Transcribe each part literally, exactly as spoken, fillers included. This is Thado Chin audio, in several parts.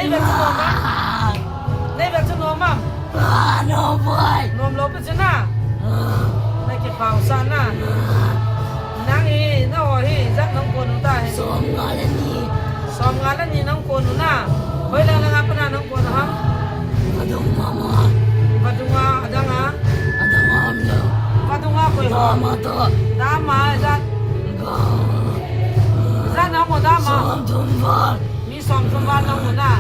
Nei ve chu nom am? Nei ve chu nom am? Ah, nom boi. Nom lou pi chu na. Na kipah sah na. Nang hi, na ho hi, ijat nang kon u ta hi? Som nga le ni. Som nga le ni nang kon u na. Hoilang lang a pat na nang kon u ham? Vadung mama. Vadung a, adang a? Adang a um lou. Vadung a koi ho? Dama to. Dama, ijat. Ijat nang kon dama. Som thum val. Mi som thum val nang kon u na.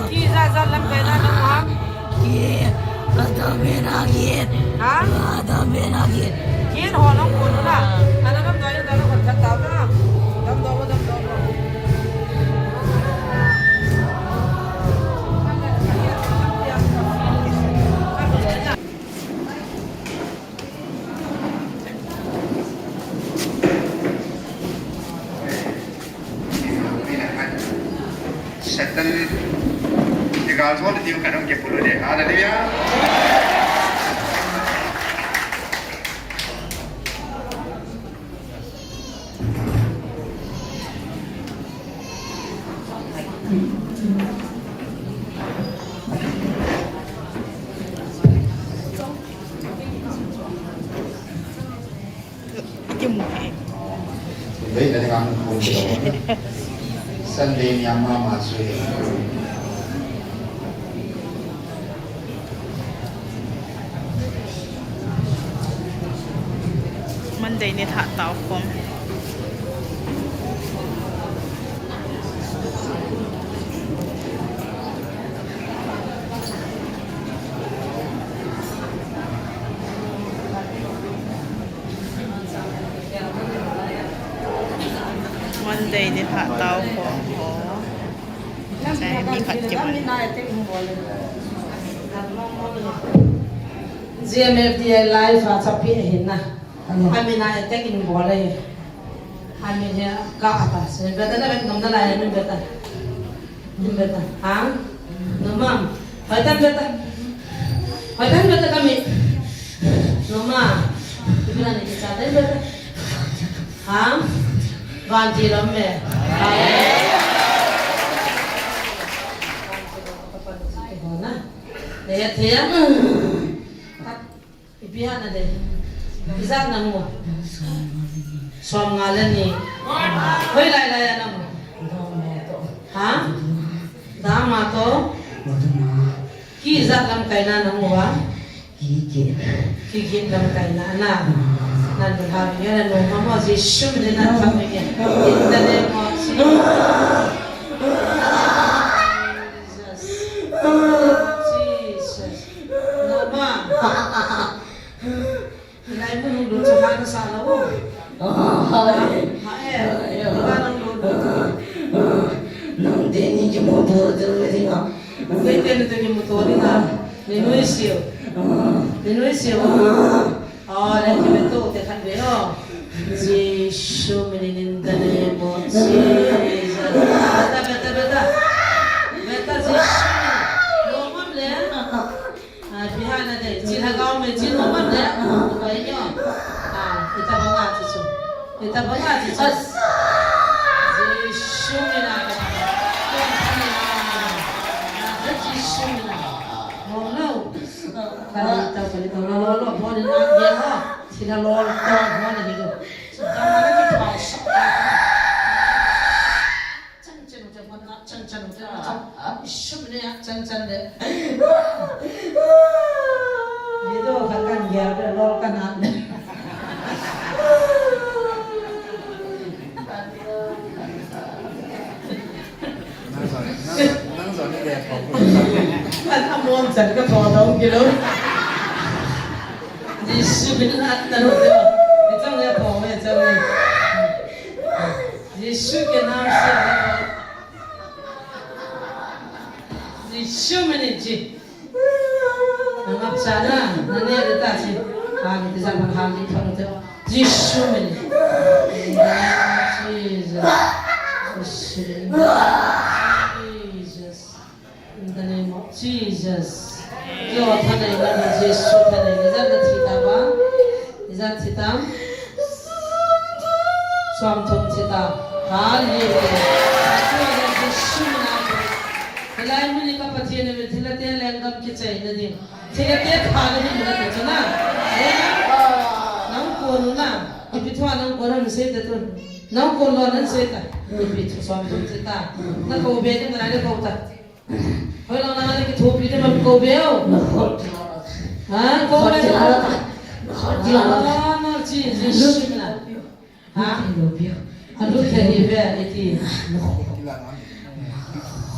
Ki ijat ijat lamkai na nang kon u ham? Ki, ata bena ki. Ha? Ata bena ki. Ki ho nang kon u na. Ana dam doi, ana dam kon khat tau ta. Dam doi, dam doi. Satan, digal zon diu kadang ke pulu de. Haleluya. Sunday ni ama ma sui. Monday ni lha tao khom. Monday ni lha tao khom ho. Chai mi khat kiman. G M F D I live a chapi ahi na. Amin a attack in bol e. Amin hi ka ata. Se beta na bet nom na lai amin beta. Amin beta. Ha? Nom am? Hoitan beta. Hoitan beta kami. Nom am? Ipi na ni kisa tan beta. Ha? Vantil lom me. Hona. Dei thei a. Ipi hana dei. Ijat nang u? Som nga le ni. Hoilai lai a nang u? Ha? Dama to? Ki ijat lamkai na nang u a? Kigin. Kigin lamkai na na. Nan bu ha mi na no ma mo Jesu min nan kha mi. In the name of Jesus. Jesus. Jesus. Nom am? Lai mun hung lut chu ha na sa lou. Ha e. Ba nang lut lut. Nang teni kimuto tu dinga. Nang teni tu kimuto dinga. Ni nuisat u. Ni nuisat u. Oh, le kimuto te khat ve o. Jesu min in the name of Jesus. Beta, beta, beta. Beta Jesu min. Nom am le. Ah, ipi hana dei, chi lhagao me, chi nom am le. Pai nyo. Ah, itabang a chi chu. Itabang a chi chu. Jesu min a ka. Jesu min a. Nom lou. Kani ta, kani ta, lo, lo, lo, mo ni na, ye ho. Chi la lo, lo, mo ni ni lo. Chi ta ma na ki pa sa. Chan chan u te, mo na chan chan u te, mo chan. Ishum ne a chan chan de. Ni do kha kan ya de lo kan a. Nang zon, nang zon, nang zon ni de ko. Kan a mon chan ka to dong kilo. Ni su bin at na ro de. Ni chang le ko me chang ni. Jesu ke nam se. Jesu min in chi. Nang ap sa na, na ne de ta chi. Ha mi te sa man ha mi thong te. Jesu min in. Jesus. Jesus. In the name of Jesus. Yo, thanei na, Jesu thanei na, ijat na thi ta ba? Ijat thi tam? Som thum thi ta. Hallelujah. Jesu na. Lai mun hi ka Pathen in thilha te lenggam kichaina ding. Thilha te thana ding na ti chu na. Eh? Nang ko nu na. Ipi thu a nang ko na sei ta tu. Nang ko lo nan sei ta. Ipi thu som tu ti ta. Na ko be ni na le ko ta. Hoi lo na le ki thu pi te man ko be o. Ha, ko be. Na chi, chi, chi na. Ha? Alut thei hi ve, iti.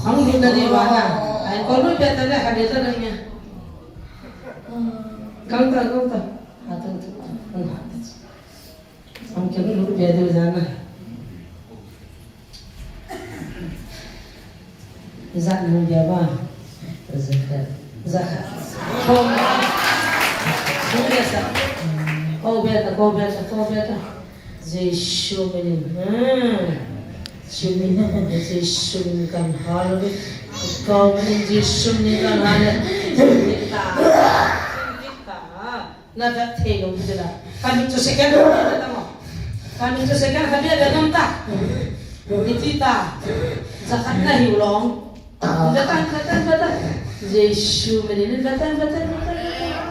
Hang lut na di vana. Ai, ko lut pia ta le, ha, le ta na nya. Kang ta, kang ta. Ha, ta, ta, ta. Hang ke lut pia di vana. Ijat nung dia ba? Jakhat. Jakhat. Ko. Ko beta, ko beta, ko beta, ko beta. Jesu minin. Hmm. Jesu minin. Jesu minin kan hal. Ko minin Jesu minin kan hal. Kita. Kita. Na vet thei lou ding la. Ka mit chu second khat bia ta mo. Ka mit chu second khat bia ta nom ta. Iti ta. Jakhat na hiu long. Vet tan, vet tan, vet tan. Jesu minin vet tan, vet tan, vet tan, vet tan.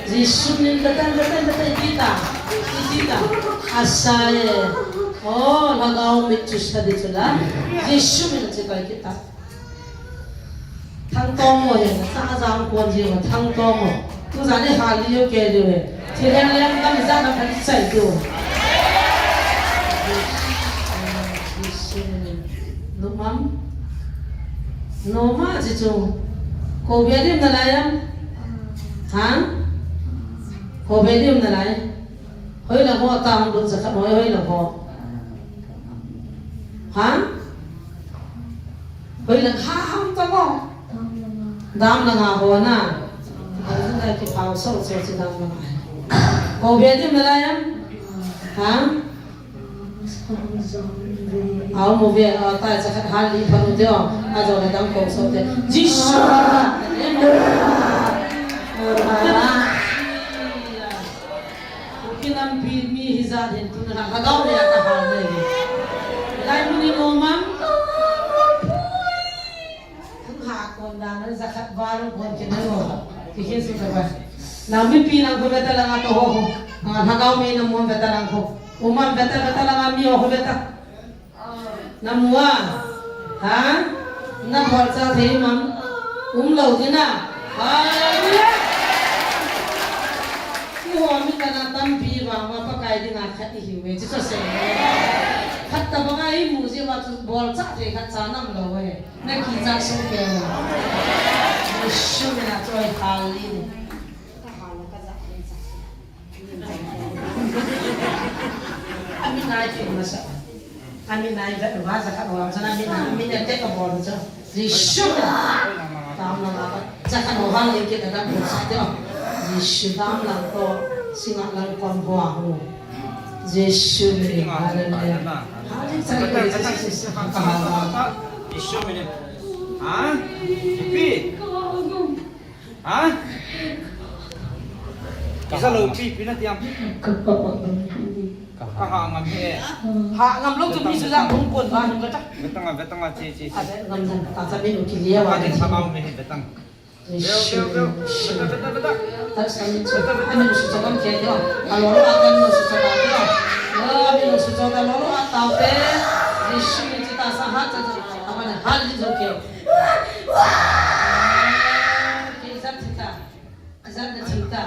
Jesu minin vet tan, vet tan, vet tan. Iti ta. Iti ta. Asa e. Oh, lhagao mit chu sa di chu la. Jesu minin chu kai kita. Thangtong mo he, sa jang kon ji mo, thangtong mo. Tu jani hal liu ke liu he. Thilha lenggam jana phan chai liu. Numam. Noma ji chu. Ko bia dim na lai am? Ha? Ko bia dim na lai. Hoi la ho ta hung dun jakhat hoi, hoi la ho. Ha? Hoi la ha ham ta mo. Dam langa ho na. Hoi la ki pau so so chi dam langa. Ko be di malai am? Ha? Au mo ve, a ta jakhat hal li pha nu te o. A jo le dam ko so te. Jisu. Kuki nampi mi hijat hin tuna lhagao le a ta hal le. Lai mun ni mo mam. Thang ha kon da na jakhat ba lung kon kin na mo. Ki hin su ta ba. Na mipi nang ko beta langa to ho ho. Nga lhagao mi na mo beta lang ko. Umam beta beta langa mi ho beta. Na mu a? Ha? Na bol cha thei mam? Um lou ding a. Hallelujah. Keiho mi kana tampi vang ma Pakai dinga khat ihiu ve. Chu chu sei. Khat tabang a imu jeh uva chu bol cha thei khat cha nam lou ve. Na kicha so ke. Jesu mina choi hallelujah. Ami nai pe masa. Ami nai vet va jakhat ho, ami nai, ami nai te ka bol cha. Jisu. Tam na ma. Jakhat ho hal le ke da bol sa te. Jisu dam lang to singa lang kon ho ho. Jisu mi. Hallelujah. Hallelujah. Jisu mi. Ha? Ipi? Ha? Kisa lou pi, pi na tiam. Ka ha ngam he. Ha ngam lou chu mi su jang bung pon ba hung ka ta. Vetang a, vetang a, chi, chi, chi. A vet ngam jang ta cha mi lu ki lia wa. Ka de sa mau me he vetang. Veo, veo, veo. Veta, veta, veta. Ta sa mi chu. A mi lu su cha ngam ke dio. A lo lo a kan lu su cha ta dio. A mi lu su cha ta lo lo a ta te. Jisu mi chi ta sa ha cha cha. A ma na ha li jo ke. Ijat thita. Ijat na thita.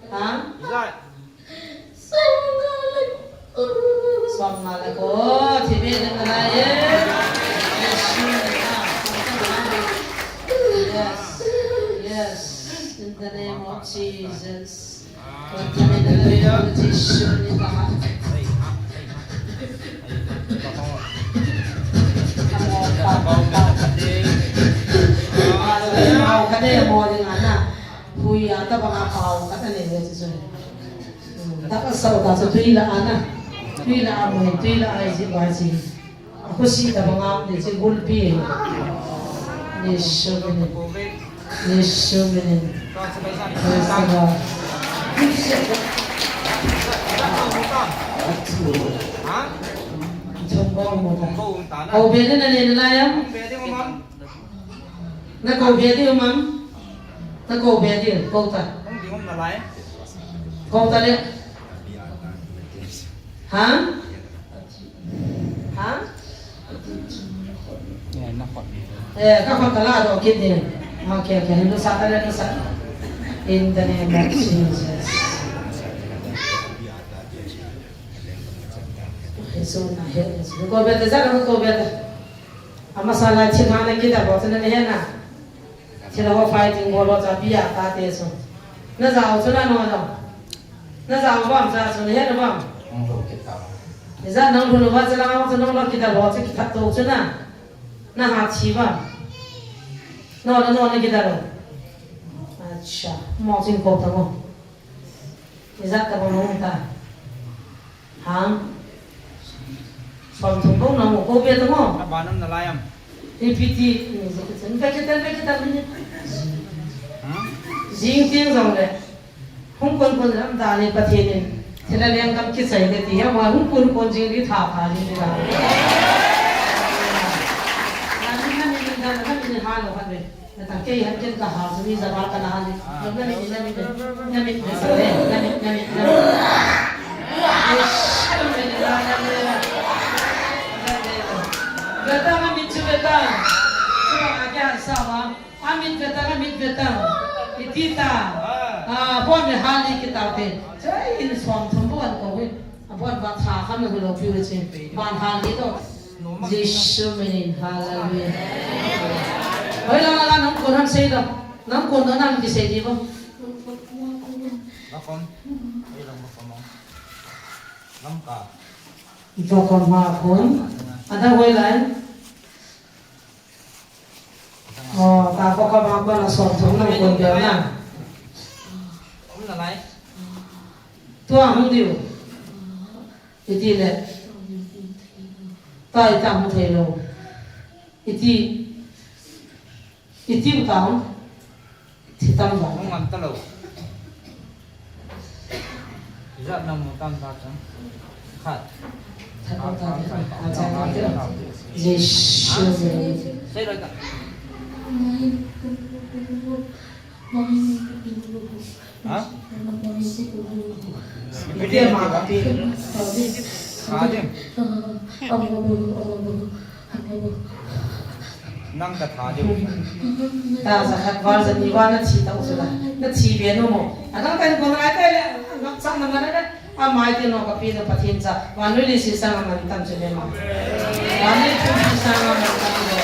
Ha? Ijat. Som nga le ko. Thibe na la ye. Yes. Yes. In the name of Jesus. Hui a tabang a pau khat a nei ve chu. Taka sau ta chu tui la ana. Tui la a mo, tui la a ji ba ji. Khusi tabang a ni chu gulpi. Ni su ni. Jesu minin. Praise the Lord. Thong bong mo ta. Ko be na le na ya. Na kou be diu mam. Na kou be diu, kou ta. Hung ding um nalai. Kou ta le. Ha? Ha? Eh, na khut. Eh, ka khut ka la doh kit ding. Okay, okay. Nusa ta le, nusa. In the name of Jesus. Jesu na he, Jesu. Kou be ta, ja kou be ta. Amasa lai thilha na kidar ho chu na he na. Thilha ho fighting bol ho chu abia tate chu. Na jao chu na no jao. Na jao bam ja chu na he na bam. Hung lhu kit ta. Ijat nang lhu uva chu lang chu nang lhu kidar ho chu kithat to chu na. Na ha thi bam. No na no na kidar ho. Acha, mo chin ko ta mo. Ijat tabang hung ta. Hang. Som thum bou nang kou be ta mo. Aban um nalai am. Ipi ti, ni je ka chen, be ka chen, be ka chen, ni. Hmm? Jing tieng jong le. Hung kon kon lam da ni Pathen in. Thila leng kam kisai le ti, ya wa hung kon kon jing li tha tha ni da. Na ni na ni da na ni ha lo ha le. Na ta kei han ken ka ha, sumi za ba ka na ha ni. Na mi ni, na mi ni, na mi ni, na mi, na mi, na mi. Veta, na mi chu veta. Chu ba ka han sa wa. Amit veta, amit veta. Iti ta. Ah, bon me hali kita te. Chai in som thum bon ko we. Abon ba tha kham lo lo piu che. Ban hali to. Jesu minin, hallelujah. Hoi la la, nang kon han sei da. Nang kon da nang kisei di bo. Vakom. Hoi la vakom. Lamka. Vakom ha kon. Ada hoi lai. Oh, ta vakom ha kon a som thum nang kon da na. Tua hung diu. Iti le. Ta ita hung thei lo. Iti. Iti u ta hung. Thi tam ba. Hung ngam ta lo. Ijat na mu tam ta chang. Khat. That ta ta. Acha ta. Jesu. Sei lo ta. Ha? Ipi dia ma ti. Khadim. Nang ka thadim. Ta sa khat val sa ni va na thi ta u sula. Na thi be no mo. Adang kan kon rai kai le. Ngap sa na ma na. Amai ti no ka pi na Pathen cha. Vannoi leiset sanga mantam chu le ma. Vannoi leiset sanga mantam chu.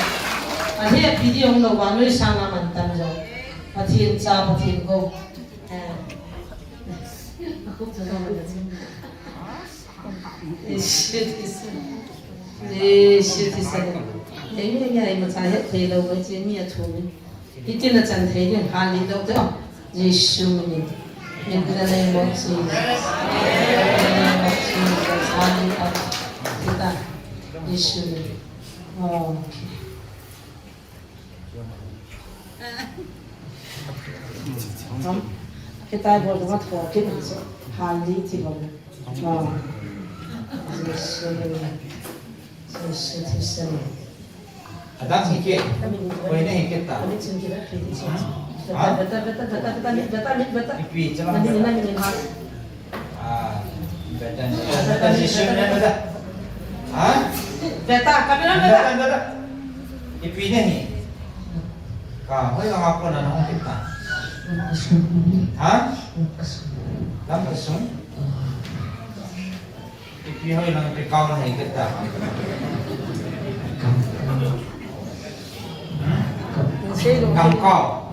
Ahe pi di ong lo vannoi sanga mantam chu. Pathen cha, Pathen ko. Eh. Aku tu nama dia. Ish, ish. Ish, ish. Ini ni ai macam ni thei lo, macam ni a thumi. Iti na chan thei ni hali lo te. Jesu minin. In the name of Jesus. In the name of Jesus. Hali pa. Kita. Jesu minin. Okay. Ham? Kitai bol dong a tho kit na so. Hali ti bol. Ah. Jesu. Jesu ti sen. Adang hi ke. Koi ne hi ke ta. Kami chin kira kiri. Ha? Beta, beta, beta, beta, beta, beta, beta. Ipi chala. Nami, nami, nami, ha. Ah, beta, beta, beta, Jesu ne beta. Ha? Beta, kami na beta. Beta, beta. Ipi ne hi. Ka, hoi ka ngap ko na hong kita. Ha? Lam kasung. Ipi hoi lang ipi kau na hi kita. Gamkau.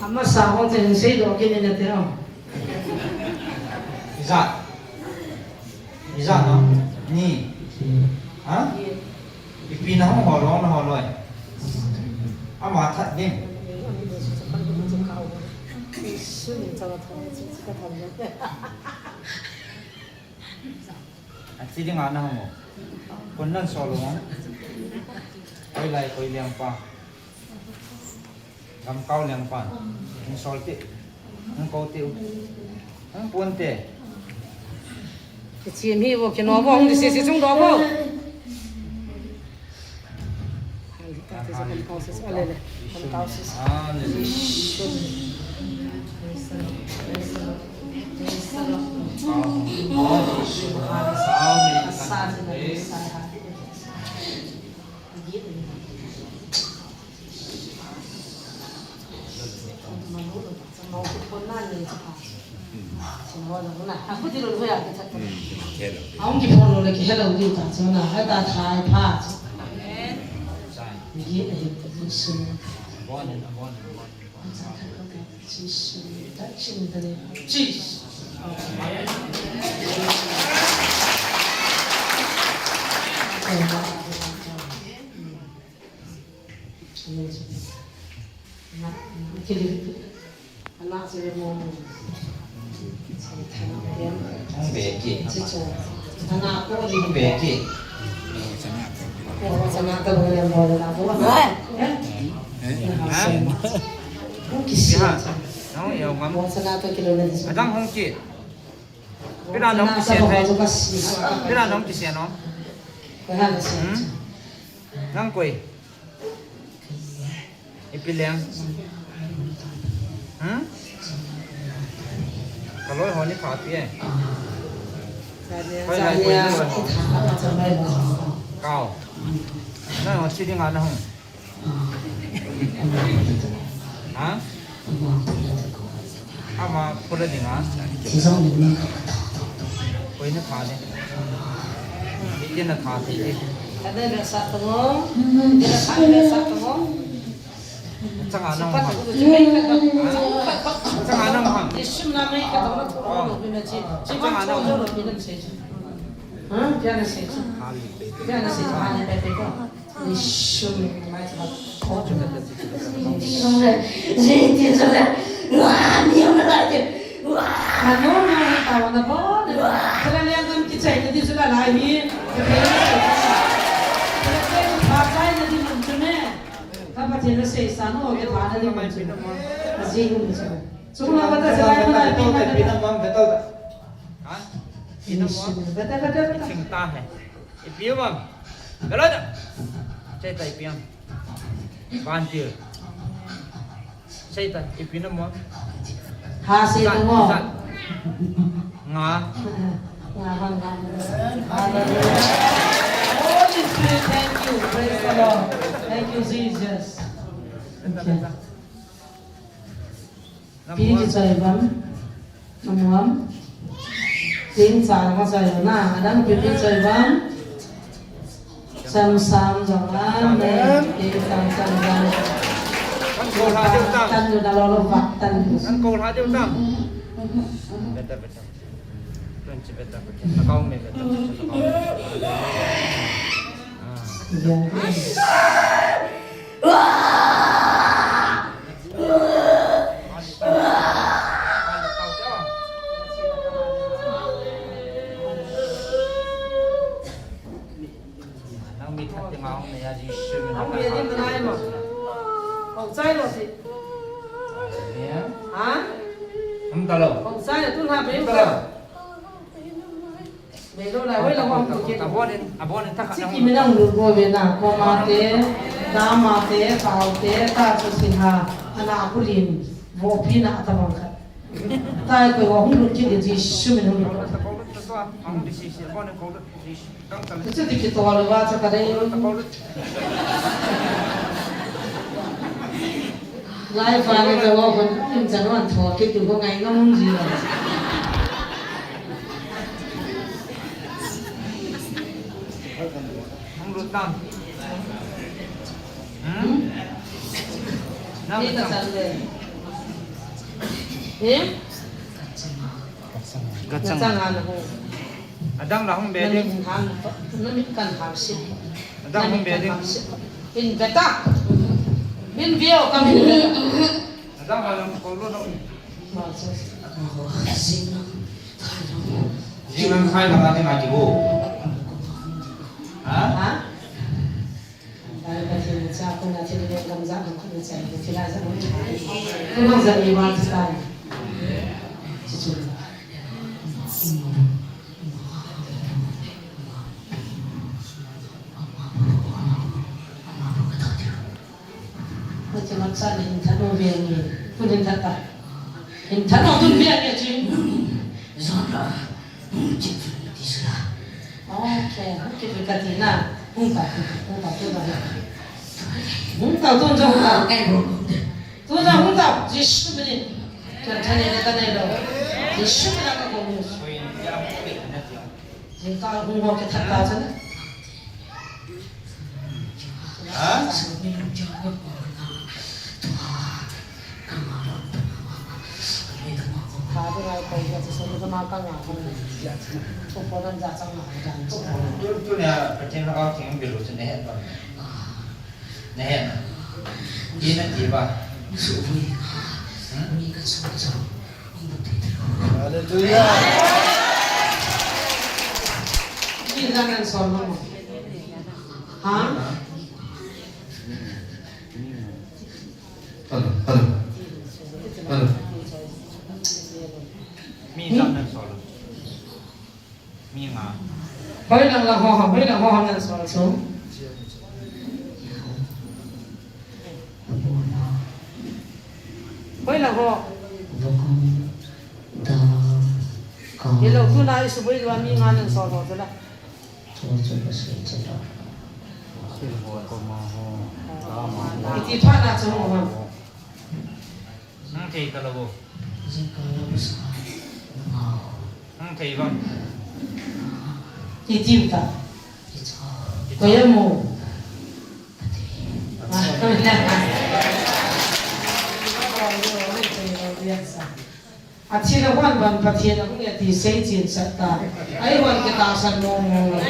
Amasa hong te sei do kini na te. Ijat. Ijat no. Ni. Ha? Ipi na hong holo na holo. Ama that ding. Achi ding ana hong. Kon nan solo mo. Koi lai koi liang pa. Gamkau liang pan. Hung sol ti. Hung kau ti. Hung pun ti. Kichim hi vo, kino vo, hung di si si chung do vo. Hallelujah. Hallelujah. Praise the Lord. Praise the Lord. Adang hong kisen ve. Pira nong kisen ve. Pira nong kisen no. Hmm? Nang koi. Ipi leng. Hmm? Ka loi ho ni pha pi e. Koi lai koi ni loi ho. Kau. Nang ho chi ding a na hung. Ha? Ama pura ding a. Koi ni pha ni. Itin na pha ti. Ada biasa tengok. Dia ada biasa tengok. Changa nang ham. Changa nang ham. Changa nang ham. Ka Pathen na seisa nu, ka thana ding mun chu. Ka jing um chu. Chunga bata se lai mana pi na. Ha? Ina mo? Bata, bata, bata. Ching ta hai. Ipi mo? Galo da. Chai ta ipi mo? Ban ti. Chai ta ipi mo? Ha, se ta mo. Nga. Nga, nga, nga. Hallelujah. Holy Spirit, thank you. Praise the Lord. Thank you, Jesus. Thank you. Pi kichoi bam. Namuam. Ting chang ma choi na. Adang pi kichoi bam. Sam sam jong amen. Ting sam sam jong. Kan ko la deu tam. Tan lu na lo lo va tan lu. Kan ko la deu tam. Better, better. Twenty better, better. Account me better, better. Account me. Ah. Nang mi that te ma hong ne ya Jesu min. Hong ne ya din nai ma. Hong chai lo si. Ha? Hong ta lo. Hong chai lo, tu na be lo. Be lo la, wei la hong tu ke. Abonin, abonin ta kha. Siki mi nang lu go ve na, ko ma te, da ma te, pao te, ta chu si ha, ana ku lin, vo pi na ta bang kha. Tai ko hung lut kit le Jesu min hung lut. Chuti kitol uva chu ka dei. Lai fa le ka hung in chan wan tho kit tu ko ngai ngam hung ji lo. Hung lut tam. Hmm? Ni ka chan le. Eh? Ka chang. Ka chang a na hung. Adang la hung be ding. Na min han, na min kan hal si. Adang hung be ding. In beta. Min view ka min beta. Adang la hung ko lo no. Jing lang khai la ta ding a ki bo. Ha? Ha? Dai Pathen cha ko na thil le gam ja ko na chai ko thil a ja ko. Ko na ja ni wa cha. Chi chu. Ti mat sa hin tha no ve nge. Kun hin tha ta. Hin tha no tun ve nge chi. Zara. Hung kit tisla. Okay, hung kit ka ti na. Hung ta, hung ta, hung ta, hung ta. Hung ta, hung ta, hung ta. Hung ta, hung ta. Jisu minin. Kan thani na ka nei lo. Jisu minin ka ko mu. Jing ka hung ho ke that ta chana. Ha? Tu, tu nia, Pathen Lhagao Theng bilu chu nahet ba? Nahet. Ina ti ba? Hmm? Hallelujah. Ki la nan son mo. Ha? Hello, hello. Hello. Mi jat nan sol. Mi nga. Hoilang lang ho, hoilang ho nan sol so. Hoilang ho. Hello, tu na isu boi dua mi nga nan sol ho tu la. Iti pha na chu mo ha. Hung thei ka lo bo. Hung thei bang. Iti ta. Ko ya mo. A thi le hon ban Pathen a hung e ti sei chin sat ta. Ai hon ke ta san mo mo.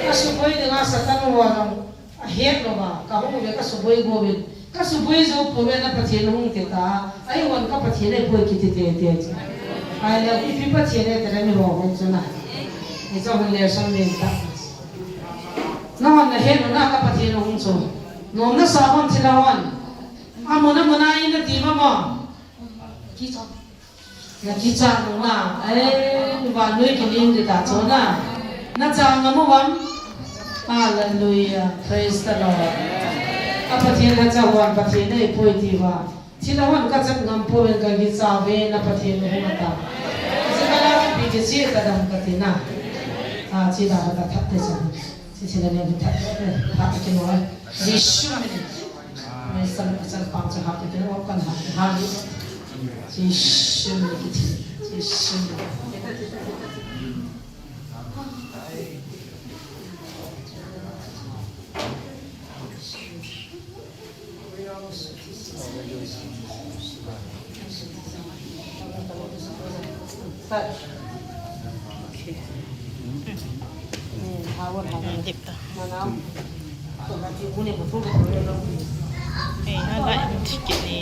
Ka suboi dinga Satan ho jong a het lou va, ka hung ve ka suboi go vin. Ka suboi jo po ve na Pathen hung te ta. Ai hon ka Pathen e poi kiti te te. Ai le ipi Pathen e te le mi ho hung chu na. Ni cho hung le son min ta. Na hon na het na ka Pathen hung chu. Nom na sa hon thi la hon. A mo na mo na in na ti ma mo. Ki cho. Na kicha nung na, eh, vannoi kiling ding ta chu na. Na cha ngam uvem? Hallelujah. Praise the Lord. A Pathen na cha hon Pathen nei poi ti va. Thi la hon ka chat ngam poi ven ka kicha ve na Pathen hung ta. Chi ka la pi ki chi ta dam ka ti na. A chi da ka that te cha. Chi chi la ne that. That ki noi. Jisu minin. Mai san, san pang cha ha, te o kan ha, ha. Jisu minin kiti. Jisu minin. Tip ta. Ei, na lai, thik kit ni.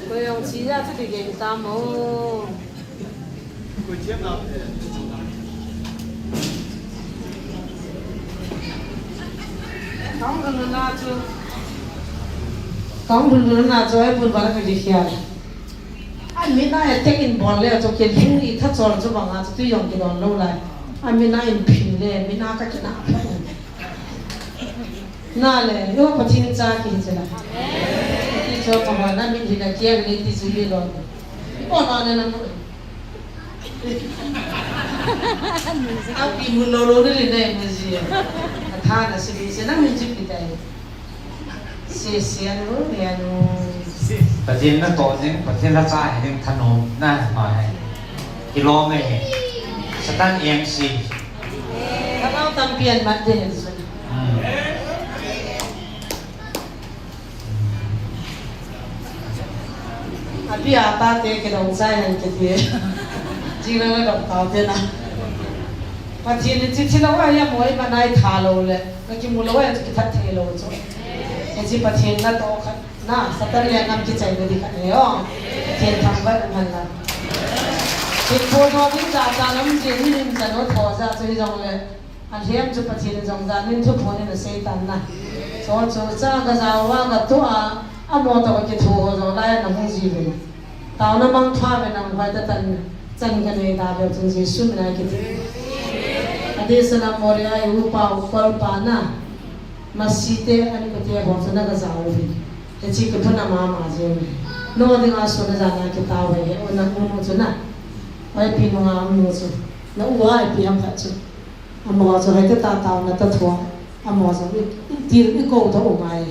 Ko jong chi ja chu ti gei ta mo. Kang dun na chu. Kang dun na chu ai bun ba la ka ji khia. Ai mi na e tek in bol le chu ke ling i tha chol chu ba nga chu tu jong ki don lo lai. Ai mi na in phin le mi na ka ki na pha. Na le, yo Pathen cha ki che la. Ki cho pa na mi hi na kia ni ti su ye lo. Ko na ne na mo. A pi mu lo lo ni le ne mu ji. A tha na si bi se na mi ji pi dai. Se se anu, ne anu. Pathen na to jing, Pathen la cha he ding thanom na ma he. Ki lo me he. Satan M C. Ka lo tam pian mat de he. Hmm. Abi ata te ke dong sai han ke te. Jing na dong tao te na. Pathen ni chi chi lo wa ya moi ma nai tha lo le. Ka ki mu lo wa ya ki that the lo cho. Ke chi Pathen na to kha na Satan le ngam ki chai na di kha ne yo. Pathen tham ba man la. Photo ding jat jat lam jin ni lim jan o tho ja chu hi jong le. A lhem chu Pathen jong jan nin thu pho ni na sei tan na. Cho chu cha ka ja wa ka tu a, a mo to ka ki thu ho jong lai na hung ji ve. Taona mangpha ve nang vai ta tan chan ka nei da le chun Jesu min a ki ti. A de sa na mo ri a u pa u kol pa na. Masi te ani ka te ho chu na ka ja u ve. Hiche kiphuna mama jeng. No dinga suna jana kitao ve, o na unu chu na. Oi pi nunga unu chu. Na u ai pi ham khat chu. Amo chu hoi ta ta tao na ta thua. Amo chu i, i til i ko ta u mai.